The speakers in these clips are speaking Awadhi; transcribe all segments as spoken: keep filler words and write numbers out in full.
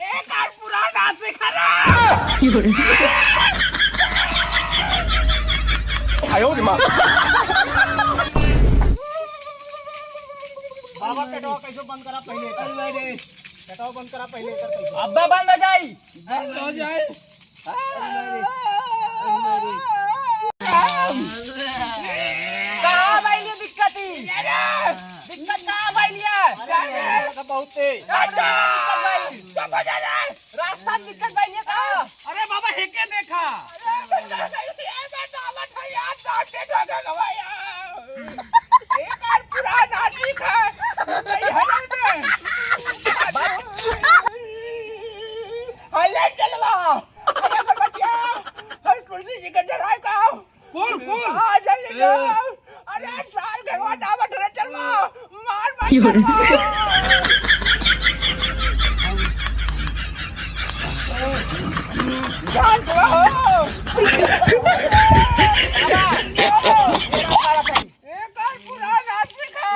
एक और पुराना शिखरा। आयो रे माँ। बाबा, पेटवा कैसे बंद करा पहले? पेटवा बंद करा पहिले, एकर कैसे? अब्बा बंद हो जाई। बंद हो जाई। कहाँ भाई ये दिक्कत ही? दिक्कत कहाँ भाई ये? अरे, दिक्कत बहुत है। दिक्कत भाई। चुप हो जा रे। रास्ता दिक्कत भाई ये का? अरे बाबा, हेके देखा। अरे, बंदा भाई, ये मैं तो आवत है यार, तो अच्छे जगह गवाया। एक और पुराना आदमी का, नहीं हलल में। हले चलवा। अरे अगरबत्तिया, हर तुलसी जी के जराए का। फूल, फूल। आ, जल्दी ए। जाओ। अरे सार के बाद आवत रे चलवा। मार, मार, मार, मार। जान दो। एक और पुराना आदमी का।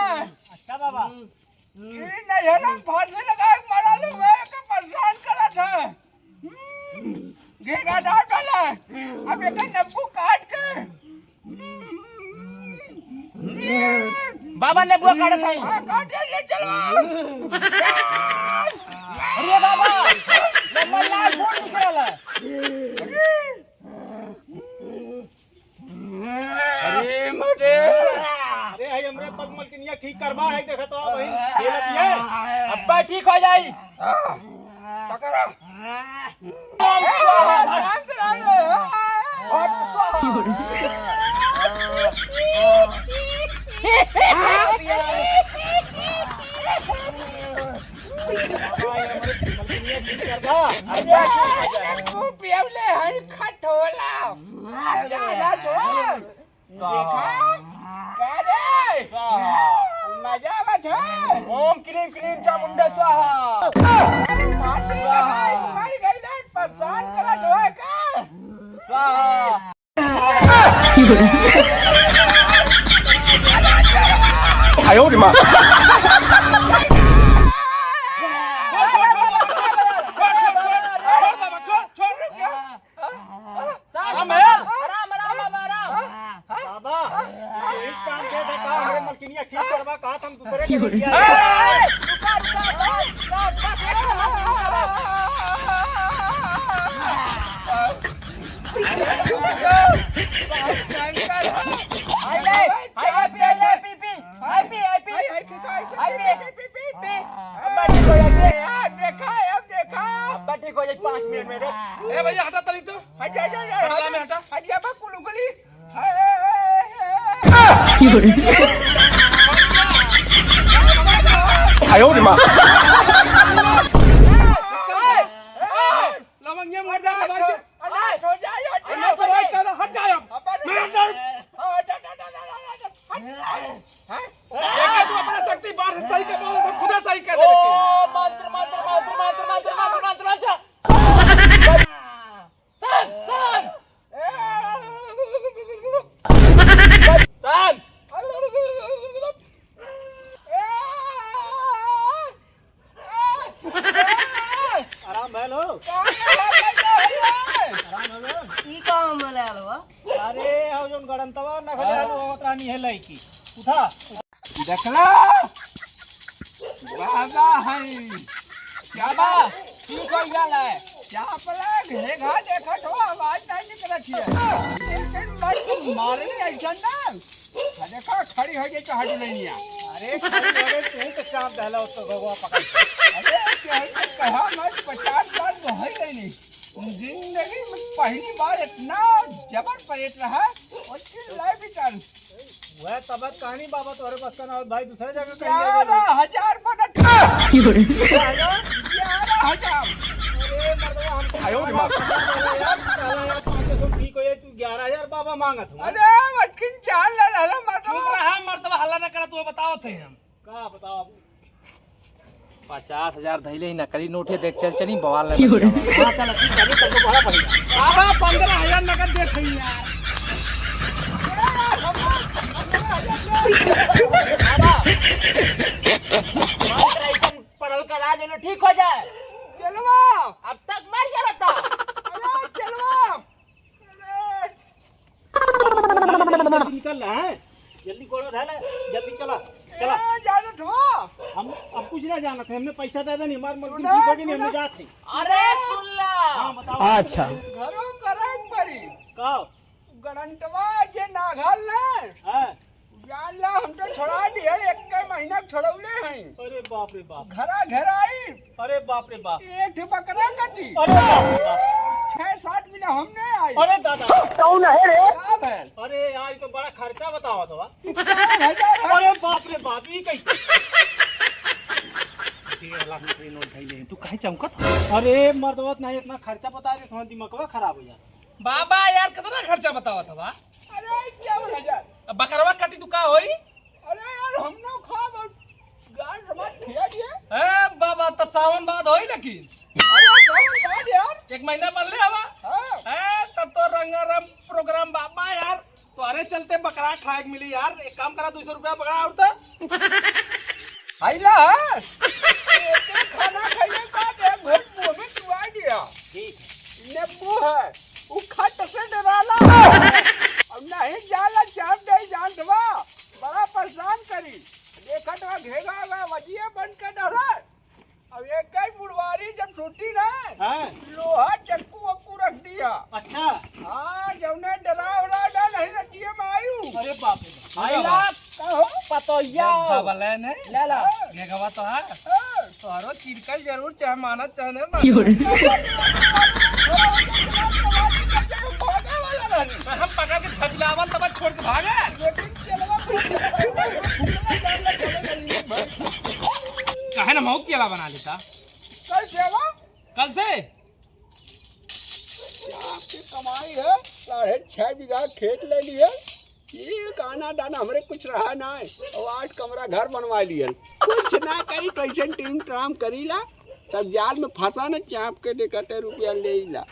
अच्छा बाबा। ई नैहरा में फांसी लगा के मरा लो, मैं के परेशान करत है। घेरा ना डाला। अब एकर नब्बू काट के। बाबा नब्बुआ काटत है। हाँ, काटे ले चलो। अरे बाबा, ये मल्लार कौन निकलल है? अरे मरे। अरे, हई हमरे पग मलकिनिया ठीक करवा है, देखा तो अब वही खेलत है। अब्बा ठीक हो जाई। पकड़ो। ओम स्वाहा। भट स्वाहा। अरे, तू पियवले हई खटोला। जा, जा, छोड़। देखा? का रे? मजा आवत है? ओम क्लीम क्लीम चामुंडा स्वाहा। फांसी लगाई, मर गई, परेशान करत होए का? स्वाहा। आराम है? आराम, आराम, आराम, आराम। बाबा, यही चांद के देखा, हमरे मलकिनिया ठीक करवा, कहा था हम दूसरे के लिए किया। ए, रुका, रुका, रुका, रुका, रुका। हाय ले, हाय ले, पी, हाय ले, पी, पी। हाय पी, हाय पी। हाय, हाय, पी, पी, पी, पी, पी। अब बाटी को जाइए। यार, देखा, अब देखा। अब बाटी को जाइए पाँच मिनट में रे। ए भैया, हटा तनी तो। हट जा, जा, जा, हटा, हट। हटा। हट जा, बा, कुलुकुली। आयो रे माँ। लवंगिया मुर्दा लगा के। अरे, हट जाइए, हट जाइए। अरे, तो भाई, कहता, हट जाए अब। मैं हट जाऊँ। हट, हट, हट। हैं? ये क्या तू अपना शक्ति बाहर से सही कर बोले, तो खुदा सही कर दे। ओ, मंत्र, मंत्र, मंत्र। सन, सन। सन। आराम भयल हो? आराम भयल हो? ई कहाँ में लायल हो? अरे, हौ जौन गड़ंतवा नखले आलू होत रहनी है लइकी। उठा। देखला? बाबा है। क्या बा? ठीक हो गया है। क्या पला? घेघा देखत हो, आवाज नहीं निकलत है। लेकिन मत मारे नहीं ऐसा ना। हाँ, देखो, खड़ी हो गई तो हट नहीं है। अरे, खड़ी हो गई, तू तो चाप दहला उसको घोघवा पकड़ के। अरे, क्या है, कहा मत, पचास साल तो है ही नहीं। जिंदगी में पहली बार इतना जबर परेट रहा, और चिल्लाए भी चालू। वह तबत कहानी बाबा तोहरे बस का ना हो भाई, दूसरे जगह कहीं ले जा। ग्यारह हजार बनत। ग्यारह हजार। अरे मर्दवा, हम तो आयो रे माँ। यार, साला यार, पाँच सौ ठीक हो जाए, तू ग्यारह हजार बाबा मांगत हो। अरे, वकील जान ले, लाला मर्दवा। चुप रहा मर्दवा, हल्ला न करा, तू बताओ थे हम। का बताओ अब? पचास हजार धइले ही नकली नोट है, देख चल चली बवाल नहीं क्यों रे? बनेगा। हाँ, चल, ठीक है, तब तो बड़ा बढ़िया। बाबा, पन्द्रह हजार नकद दे थई यार। बाबा, मार कर ऐसन पड़ल करा देना, ठीक हो जाए। चलवा। अब तक मर गया रहता। अरे, चलवा। निकल रहा है, जल्दी गोड़ा धर ले, जल्दी चला, चला। ए, जानत हो? हम अब कुछ ना जानत है, हमने पैसा दे देनी, हमार मलकिन सुना, ठीक हो गई नहीं, हमने सुना। जात है। अरे सुन ला। हाँ, बताओ। अच्छा। घरों करे परी। का? गड़ंतवा जे नागल ने। हाँ। जान ला, हम तो छोड़ा दिए, एक के महीना छोड़ौले हैं। अरे बाप रे बाप। घरा घराई। अरे बाप रे बाप। एक ठो बकरा कटी। अरे बाप रे बाप। छह सात महीना हम नहीं आई। अरे दादा। कौन है रे? का भैल? अरे यार, ये तो बड़ा खर्चा बतावा तो। चार हजार है। अरे बाप रे बाप, ये कैसे? डेढ़ लाख रुपये नोट धइले, तू काहे चमकत हो? अरे मर्दवत नहीं, इतना खर्चा बता दे, तुम्हारा दिमागवा खराब हो जाता। बाबा यार, कितना खर्चा बतावा था बा? अरे, इक्यावन हजार। अब बकरवा कटी तो का होई? अरे यार, हम ना खाब, और गाय समाज खिया दिए। ए बाबा, तो सावन बाद होई लेकिन। अरे, सावन बाद यार। एक महीना पहले हवा। हाँ। ए, तब तो रंगारंग program बाबा यार। तोहरे चलते बकरा खाए के मिली यार। एक काम करा, दो सौ रुपया बकरा और तो। खाइला है? एक खाना खाइले बाद एक घूंट मुंह में चुआ दिया। ठीक है। नींबू है, उ खट से डराला। अब नहीं जाला, चाप दे जान दवा। बड़ा परेशान करी। देखत रहा, घेगा हुआ वजिए बन के डरा। अब एक ही बुढ़वारी जब छुट्टी ना, हाँ। लोहा चक्कू वक्कू रख दिया। अच्छा। हाँ, जौने डरा उरा ना नहीं रखिए मायू। अरे बाप रे बाप। भाई बाप। का हो? पतोहिया। जब भवले ने। ले ला। हाँ। ये गवा तो है। हाँ। तोहरो चिरकल जरूर चाहे मानत चाहे नहीं मानत। क्यों रे? भागे वाला रहनी। तो हम पकड़ के छबिलावल तब छोड़ के भागे। लेकिन चलवा काहे ना मौत केला बना लेता? कल से आवा। कल से? क्या आपकी कमाई है? साढ़े छह बीघा खेत ले लिए, एक आना दाना हमरे कुछ रहा ना है, और आठ कमरा घर बनवा लिए। कुछ ना करी तो ऐसे टीम ट्राम करी ला, सब जाल में फंसा ना, चाप के देखते रुपया ले ही ला।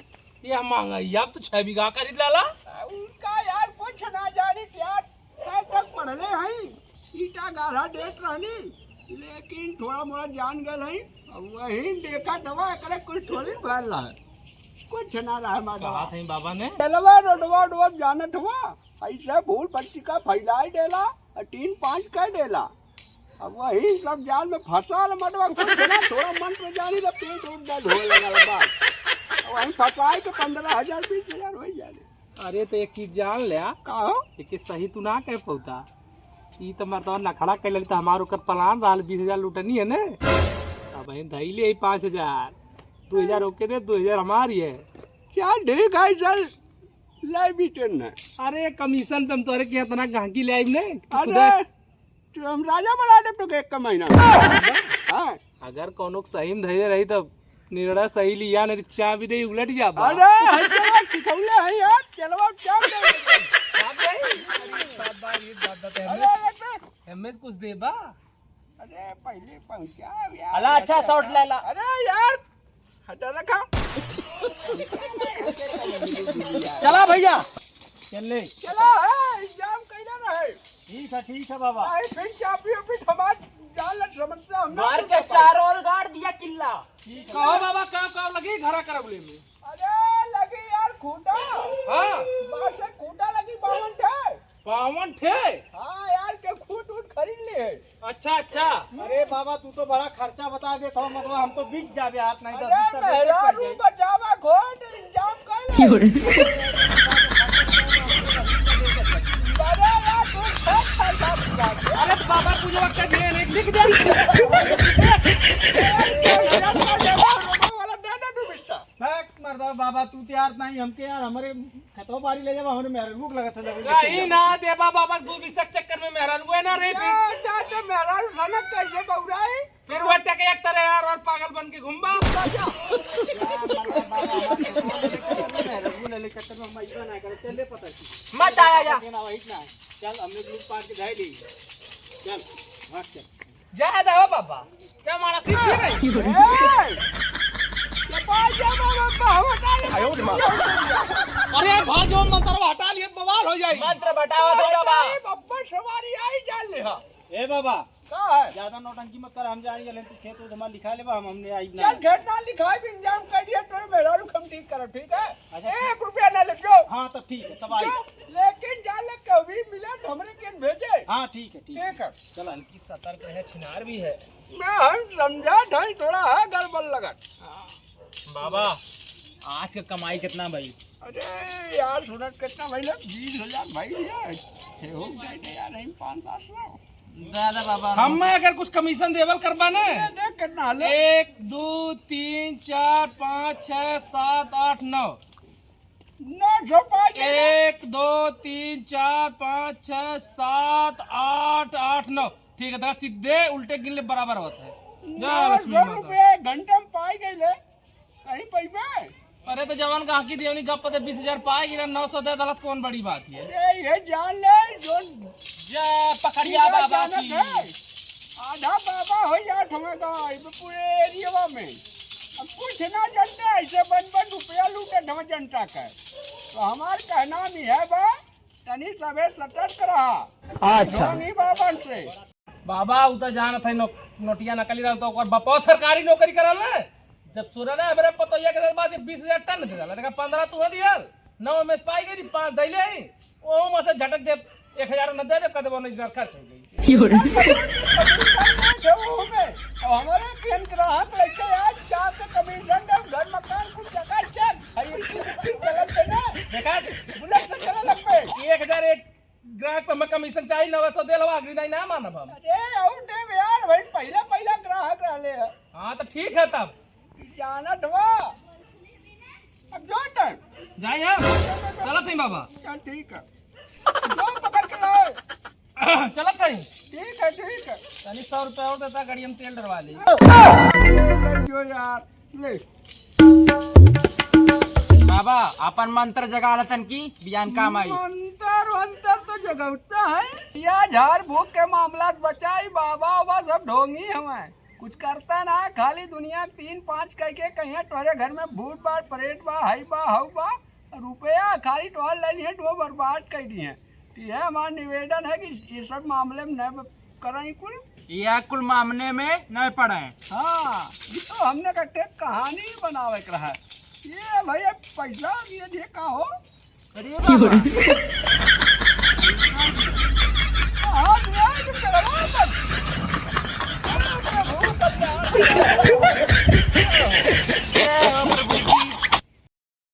ये महंगाई, अब तो छह बीघा खरीद लाला। उनका यार कुछ ना जानी यार, कब तक पढ़ले हई, ईटा गाढ़ा देत रहनी, लेकिन थोड़ा मोड़ा जान गल हई। अब वही देखा तवा एकरे कुछ थोड़ी भरला है, कुछ ना रहा माधवा। कहा थे बाबा ने? चलवा रोडवा उडवा जानत हुआ, ऐसे भूल पत्रिका फैलाई देला, और तीन पाँच कर देला। अब वही सब जाल में फंसा ले मर्दवा, कुछ ना, थोड़ा मंत्र जानी तो पेट उठ दर्द होए लगल बा। अब वही फंसाई तो पन्द्रह हजार, बीस हजार हो जाले। अरे तो एक चीज जान ले, का हो? एक सही तू ना कह पौता। ई तो मर्दवा नखड़ा कैले तो हमार ओकर प्लान रहल बीस हजार लूटनी है ने। अब हम धैले है पाँच हजार, दो हजार ओके दे, दो हजार हमारी है। चल ठीक है, चल ले बीचन है। अरे कमीशन पे हम तोरे के इतना गाहकी ले आइब ने। अरे तो हम राजा बना देब तो एक महीना में। हाँ। अगर कौनो सही में धैले रही तब निर्णय सही लिया, नहीं तो चाबी दे उलट जाबा। अरे हई चलवा सिखौले है यार, चलवा चाप दे। चाप दे? अरे बाबा, ये दादा तो अरे, हमें, अरे, हमें कुछ देबा। अरे पहले पहुंचा यार। अला अच्छा शॉट ले ला। अरे यार, हटा रखा। चला भैया, चल ले। चला है, इंतजाम कैला रहे। ठीक है, ठीक है बाबा। भाई फिर चाबी अभी हमार डाल समस्या हम मार के चारों ओर गाड़ दिया किल्ला। कहो बाबा, का का लगी घरा करबले में? अरे लगी यार खूंटा। हाँ। बांस से खूंटा लगी बावन ठे। बावन ठे? हाँ यार, के खूंट ऊंट खरीद ले है। अच्छा अच्छा। अरे बाबा, तू तो बड़ा खर्चा बता देत हो, मतलब हम तो बिक जाबे हाथ नहीं तो अरे बीस से बेचत पड़ मेहरारू जाए। बचावा खूंट इंतजाम कर ले। अरे यार, तू सब खर्चा बता दे। अरे बाबा, पूजवा के दिए नहीं, लिख दे। वाला दे दे तू बिस्सा। बैक मर्दा बाबा, तू तो यार नहीं हमके यार, हमरे खेतवा बारी ले जाबा, हमरे मेहरारू के लगत है, लगत है। कहीं ना देबा बाबा, दू बीस के चक्कर में मेहरारू है ना रे, फिर जा, जा, तो मेहरारू खाना कैसे बउराई? फिर वो टके एक तरह यार और पागल बन के घूमबा। जा, जा। मेहरारू ले ले चक्कर में हम ऐसा ना करे, चल ले पता की। मत आया जा। ना वही ना। चल, हमने लूट पाट के जाए ली। चल, भाग चल। जा दहो बाबा, क्या मारा सीख नहीं? ए! क्या बात है बाबा, बाबा, हटा ले। आयो रे माँ। अरे भाई, जो मंतरवा हटा लिए तो बवाल हो जाई। मंत्र बटावा दे बाबा। अरे बाबा, सवारी आई जान ले हा। ए बाबा, का है? ज्यादा नौटंकी मत कर, हम जानी गले तू खेत उत हमार लिखा लेबा, हम हमने आई ना। क्या खेत ना लिखाई, इंतजाम कर दिया, तोरे मेहरारू हम ठीक करब, ठीक है? अच्छा, एक रुपया ना ले जाओ। हाँ, तो ठीक है, तब आई। लेकिन जा ले, कभी मिले तो हमरे के भेजे। हाँ, ठीक है, ठीक है। ठीक है। चला, इनकी सतर्क रहे, छिनार भी है। मैं हम समझा था, थोड़ा है गड़बड़ लगत। बाबा, आज के कमाई कितना भई? अरे यार, सुनत कितना भई ना? बीस हजार भई है। हे हो जाए तो यार, नहीं पाँच सात सौ। दादा बाबा। हम मैं अगर कुछ कमीशन देवल करबा ना? अरे देख कितना हाल है। एक, दो, तीन, चार, पाँच, छः, सात, आठ, नौ। नौ सौ पाई गए। एक, दो, तीन, चार, पाँच, छः, सात, आठ, आठ, नौ। ठीक है, दादा, सीधे उल्टे गिन ले, बराबर होत है। जय लक्ष्मी माता। नौ सौ रुपये घंटे में पाई गए ले। कहीं पैबे? अरे, तो जवान गाहकी दियौनी गप पे बीस हजार पाई गए, नौ सौ दे दलत, कौन बड़ी बात है? अरे, ये जान ले, जो जय पकड़िया बाबा की। आधा बाबा हो जात हमें गाँव, इब पूरे एरिया में। अब कुछ ना जानते, ऐसे बन बन रुपया लूटत हम जनता का। तो हमार कहना नहीं है बा, तनी सबे सतर्क रहा। अच्छा। धनी बाबन से। बाबा, उ तो जानत है, नो-, नोटिया नकली रहल, तो ओकर बापो सरकारी नौकरी करल ना। जब सुरना हमरे पतोहिया के साथ बात, बीस हजार टन दे डाला, देखा, पन्द्रह तू दियल, नौ में से पाई गई, पाँच दैले ही। ओहू में से झटक दे, एक हजार न दे दे, कह दे, "वो नहीं, इधर खर्च हो गई।" हमारे केन ग्राहक लेके आज चार से कमीशन दे, घर मकान कुछ चकाचक, है ये चीज की चलन पे ना। देखा? बुलेट से चले लग पे। एक हजार एक ग्राहक पे हमें कमीशन चाहिए, नौ सौ दे लवा, अगली दाई ना मानब हम। अरे, और देव यार, भाई, पहला, पहला ग्राहक रहले है। हाँ, तो ठीक है तब। जानत हुआ। अब जो तक। जाए हम। चलत ही बाबा। चल, ठीक है। जो पकड़ के लाए। चलत है। ठीक है, ठीक है। तनी सौ रुपया और देता, गाड़ी में तेल डलवा ली। जो यार, ले। बाबा, अपन मंत्र जगा लतन की बियान काम आई। मंत्र वंत्र तो जगौता है। या झाड़ फूक के मामला से बचाई बाबा, बाबा सब ढोंगी हमें। कुछ करता ना, खाली दुनिया के तीन पाँच कह के कहिए तोहरे घर में भूत बा, प्रेत बा, हई बा, हऊ बा। रुपया खाली तोहर ले लिए, तो बर्बाद कर दिए। तो यह हमारा निवेदन है कि ये सब मामले में न कराई कुल। यह कुल मामले में न पड़े। हाँ, ये तो हमने का टेक कहानी ही बनावे के रहा है। ये भैया पैसा दिए दिए का हो? अरे बाबा।